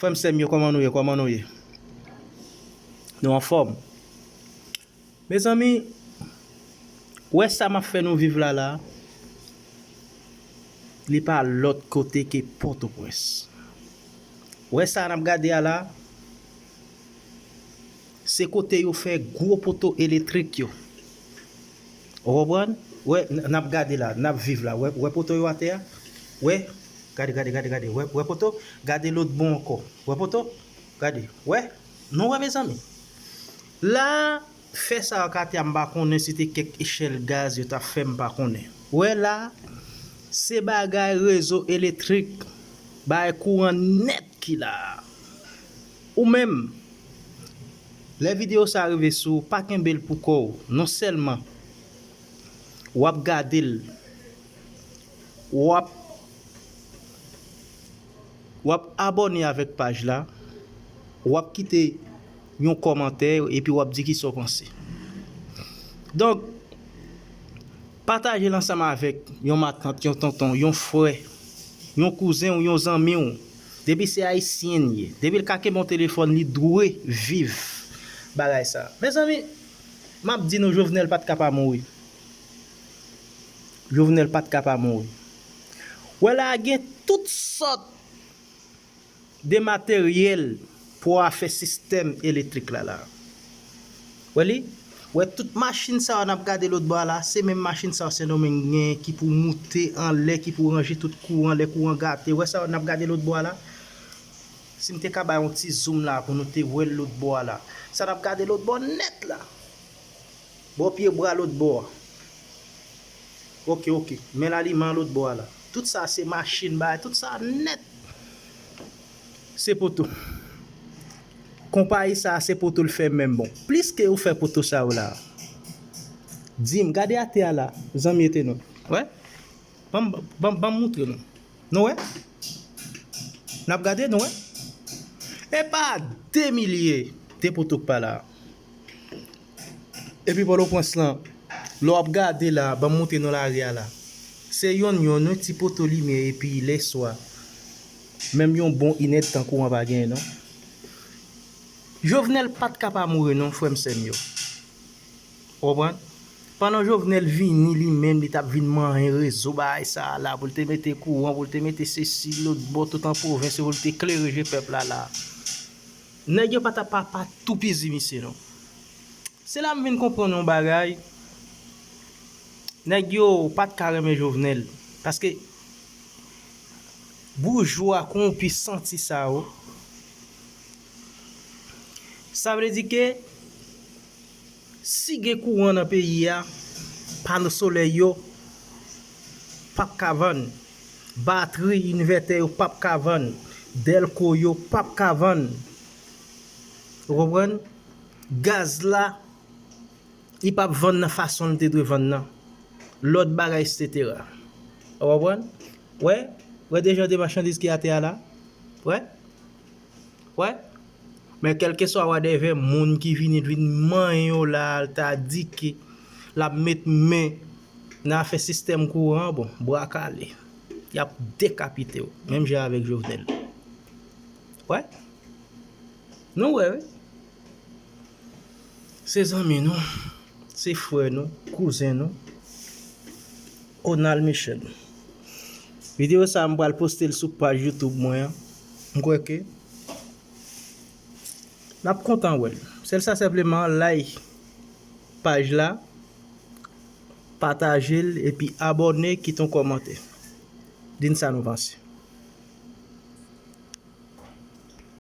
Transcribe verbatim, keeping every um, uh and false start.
Frè m, sè m yo, kòman nou ye? Kòman nou ye? Nou anfòm? Mezanmi, wè sa m ap fè nou viv la la, li pa lòt kote ke Pòtoprens. Wè sa n ap gade a la, se kote yo fè gwo poto eletrik yo. Ou konprann? Wè, n, n ap gade la, n ap viv la. Wè, wè poto yo atè a? Wè, gade, gade, gade, gade. Wè, wè poto? Gade lòt bò ankò. Wè poto? Gade. Wè? Nou wè, mezanmi? La, fè sa yo k atè a, m pa konnen si te kèk echèl gaz yo t ap fè, m pa konnen. Wè la, se bagay rezo eletrik, bagay kouran nèt ki la a. Ou menm, lè videyo sa a rive sou ou, pa kenbe l pou kò w. Non sèlman w ap gade l, w ap, w ap abòne avèk paj la, w ap kite yon kòmantè, epi w ap di kisa w panse. Donk, pataje l ansanm avèk yon matant, yon tonton, yon frè, yon kouzen w, yon zanmi w. Depi se ayisyen li ye, depi l ka kenbe yon telefòn, li dwe viv bagay sa. Mezanmi, m ap di nou, Jovenel pa t ka pa mouri. Jovenel pa t ka pa mouri. Wè la, gen tout sòt de materyèl pou afè sistèm eletrik la la. Wè li? Wè tout machin sa yo n ap gade lòt bò a la, se menm machin sa yo Sendomeng genyen ki pou moute anlè, ki pou ranje tout kouran, lè kouran gate. Wè sa yo n ap gade lòt bò a la? Si m te ka bay yon ti zoom la pou nou te wè l lòt bò a la. Sa n ap gade lòt bò nèt la. Bò pye bwa lòt bò a. Ok, ok. Men laliman lòt bò a la. Tout sa se machin, bagay, tout sa nèt. Se poto. Konpayi sa a, se poto l fè menm. Bon, plis ke yo fè poto sa yo la. Di m, gade atè a la, zanmi ete nou. Wè? Ban m, ban m, ban m moutre nou. Nou wè? N ap gade, nou wè? E pa de milye de poto k pa la. Epi Pòtoprens lan, lè w ap gade la, ban m montre nou lari a la. Se yonn yonn, yon ti poto limyè, epi lèswa, menm yon bon inèdtan kouran pa genyen, non. Jovenel pa t ka pa mouri, non, frè m, sè m yo. Ou konprann? Pandan Jovenel vini, li menm, li t ap vin manyen rezo bagay sa a la, pou l te mete kouran, pou l te mete sesi, lòt bò, tout an pwovens yo, pou l te klere je pèp la la. Nèg yo pa t ap pa, pa toupizi misye, non. Se la m vin konprann yon bagay. Nèg yo pa t ka renmen Jovenel. Paske boujwa kowonpi santi sa yo. Sa vle di ke si gen kouran nan peyi a, pano solèy yo p ap ka vann, batri, envètè yo p ap ka vann, dèlko yo p ap ka vann. Ou konprann? Gaz la, li p ap vann nan fason l te dwe vann nan. Lòt bagay, etsetera. Ou konprann? Wè? Wè dejan de machandiz ki atè a la? Wè? Wè? Men kèlkeswa wadèvè moun ki vini vin manyen yo la, l ta di ke l ap met men nan afè sistèm kouran an, bon, bra kale. Y ap dekapite w, menm jan avèk Jovenel. Wè? Nou wè, wi. Se zanmi nou, se frè nou, kouzen nou, Onal Michel. Videyo sa a, m pral poste l sou paj YouTube mwen an. M kwè ke n ap kontan wè l. Sèl sa senpleman, like paj la, pataje l, epi abòne, kite yon kòmantè. Di n sa nou panse.